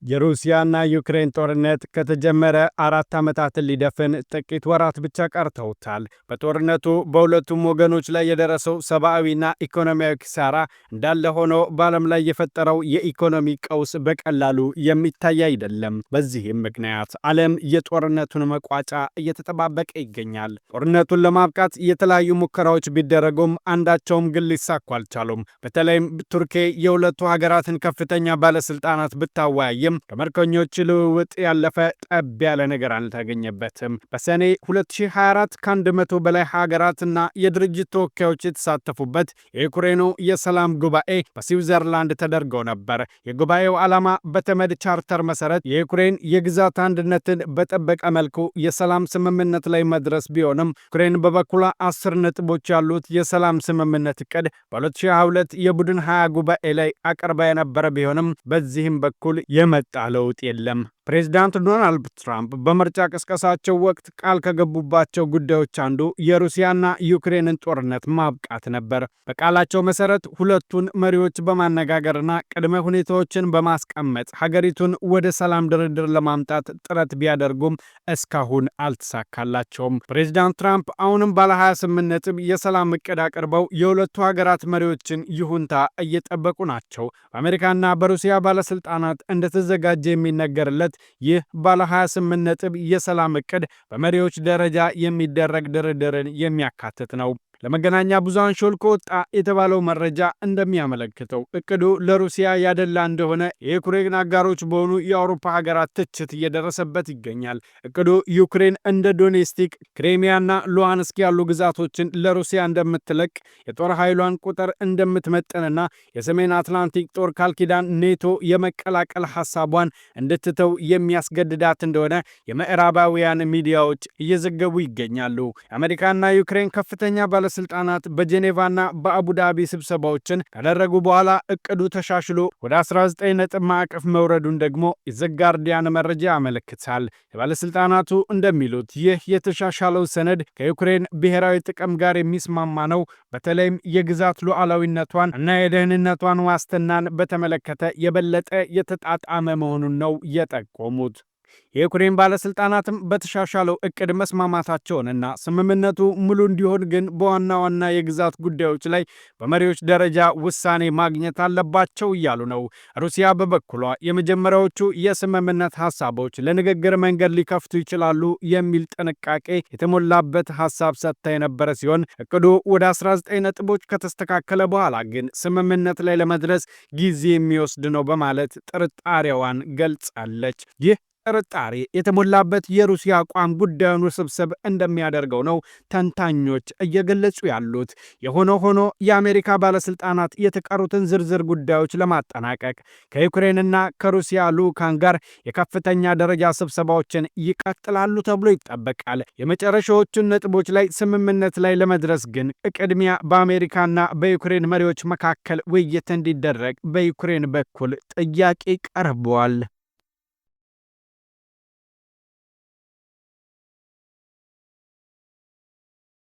የሩሲያና ዩክሬን ጦርነት ከተጀመረ 4 ዓመታትን ሊደፍን ጥቂት ወራት ብቻ ቀርተውታል። በጦርነቱ በሁለቱም ወገኖች ላይ የደረሰው ሰብአዊና ኢኮኖሚያዊ ኪሳራ እንዳለ ሆኖ በዓለም ላይ የፈጠረው የኢኮኖሚ ቀውስ በቀላሉ የሚታይ አይደለም። በዚህም ምክንያት ዓለም የጦርነቱን መቋጫ እየተጠባበቀ ይገኛል። ጦርነቱን ለማብቃት የተለያዩ ሙከራዎች ቢደረጉም አንዳቸውም ግን ሊሳኩ አልቻሉም። በተለይም ቱርኬ የሁለቱ ሀገራትን ከፍተኛ ባለስልጣናት ብታወያይም ከምርኮኞች ልውውጥ ያለፈ ጠብ ያለ ነገር አልተገኘበትም። በሰኔ 2024 ከ100 በላይ ሀገራትና የድርጅት ተወካዮች የተሳተፉበት የዩክሬኑ የሰላም ጉባኤ በስዊዘርላንድ ተደርጎ ነበር። የጉባኤው ዓላማ በተመድ ቻርተር መሰረት የዩክሬን የግዛት አንድነትን በጠበቀ መልኩ የሰላም ስምምነት ላይ መድረስ ቢሆንም፣ ዩክሬን በበኩሏ 10 ነጥቦች ያሉት የሰላም ስምምነት እቅድ በ2022 የቡድን 20 ጉባኤ ላይ አቅርባ የነበረ ቢሆንም በዚህም በኩል የመጣ ለውጥ የለም። ፕሬዚዳንት ዶናልድ ትራምፕ በምርጫ ቅስቀሳቸው ወቅት ቃል ከገቡባቸው ጉዳዮች አንዱ የሩሲያና ዩክሬንን ጦርነት ማብቃት ነበር። በቃላቸው መሰረት ሁለቱን መሪዎች በማነጋገርና ቅድመ ሁኔታዎችን በማስቀመጥ ሀገሪቱን ወደ ሰላም ድርድር ለማምጣት ጥረት ቢያደርጉም እስካሁን አልተሳካላቸውም። ፕሬዚዳንት ትራምፕ አሁንም ባለ 28 ነጥብ የሰላም እቅድ አቅርበው የሁለቱ ሀገራት መሪዎችን ይሁንታ እየጠበቁ ናቸው። በአሜሪካና በሩሲያ ባለስልጣናት እንደተዘጋጀ የሚነገርለት ይህ ባለ 28 ነጥብ የሰላም እቅድ በመሪዎች ደረጃ የሚደረግ ድርድርን የሚያካትት ነው። ለመገናኛ ብዙሃን ሾልኮ ወጣ የተባለው መረጃ እንደሚያመለክተው እቅዱ ለሩሲያ ያደላ እንደሆነ የዩክሬን አጋሮች በሆኑ የአውሮፓ ሀገራት ትችት እየደረሰበት ይገኛል። እቅዱ ዩክሬን እንደ ዶኔስቲክ፣ ክሬሚያና ሉሃንስክ ያሉ ግዛቶችን ለሩሲያ እንደምትለቅ፣ የጦር ኃይሏን ቁጥር እንደምትመጥንና የሰሜን አትላንቲክ ጦር ቃል ኪዳን ኔቶ የመቀላቀል ሀሳቧን እንድትተው የሚያስገድዳት እንደሆነ የምዕራባውያን ሚዲያዎች እየዘገቡ ይገኛሉ። የአሜሪካና ዩክሬን ከፍተኛ ባለስልጣናት በጄኔቫና በአቡዳቢ ስብሰባዎችን ካደረጉ በኋላ እቅዱ ተሻሽሎ ወደ 19 ነጥብ ማዕቀፍ መውረዱን ደግሞ የዘ ጋርዲያን መረጃ ያመለክታል። የባለስልጣናቱ እንደሚሉት ይህ የተሻሻለው ሰነድ ከዩክሬን ብሔራዊ ጥቅም ጋር የሚስማማ ነው። በተለይም የግዛት ሉዓላዊነቷን እና የደህንነቷን ዋስትናን በተመለከተ የበለጠ የተጣጣመ መሆኑን ነው የጠቆሙት። የዩክሬን ባለስልጣናትም በተሻሻለው እቅድ መስማማታቸውንና ስምምነቱ ሙሉ እንዲሆን ግን በዋና ዋና የግዛት ጉዳዮች ላይ በመሪዎች ደረጃ ውሳኔ ማግኘት አለባቸው እያሉ ነው። ሩሲያ በበኩሏ የመጀመሪያዎቹ የስምምነት ሀሳቦች ለንግግር መንገድ ሊከፍቱ ይችላሉ የሚል ጥንቃቄ የተሞላበት ሀሳብ ሰጥታ የነበረ ሲሆን፣ እቅዱ ወደ 19 ነጥቦች ከተስተካከለ በኋላ ግን ስምምነት ላይ ለመድረስ ጊዜ የሚወስድ ነው በማለት ጥርጣሬዋን ገልጻለች። ይህ ጥርጣሬ የተሞላበት የሩሲያ አቋም ጉዳዩን ውስብስብ እንደሚያደርገው ነው ተንታኞች እየገለጹ ያሉት። የሆነ ሆኖ የአሜሪካ ባለስልጣናት የተቀሩትን ዝርዝር ጉዳዮች ለማጠናቀቅ ከዩክሬንና ከሩሲያ ልዑካን ጋር የከፍተኛ ደረጃ ስብሰባዎችን ይቀጥላሉ ተብሎ ይጠበቃል። የመጨረሻዎቹን ነጥቦች ላይ ስምምነት ላይ ለመድረስ ግን ቅድሚያ በአሜሪካና በዩክሬን መሪዎች መካከል ውይይት እንዲደረግ በዩክሬን በኩል ጥያቄ ቀርቧል።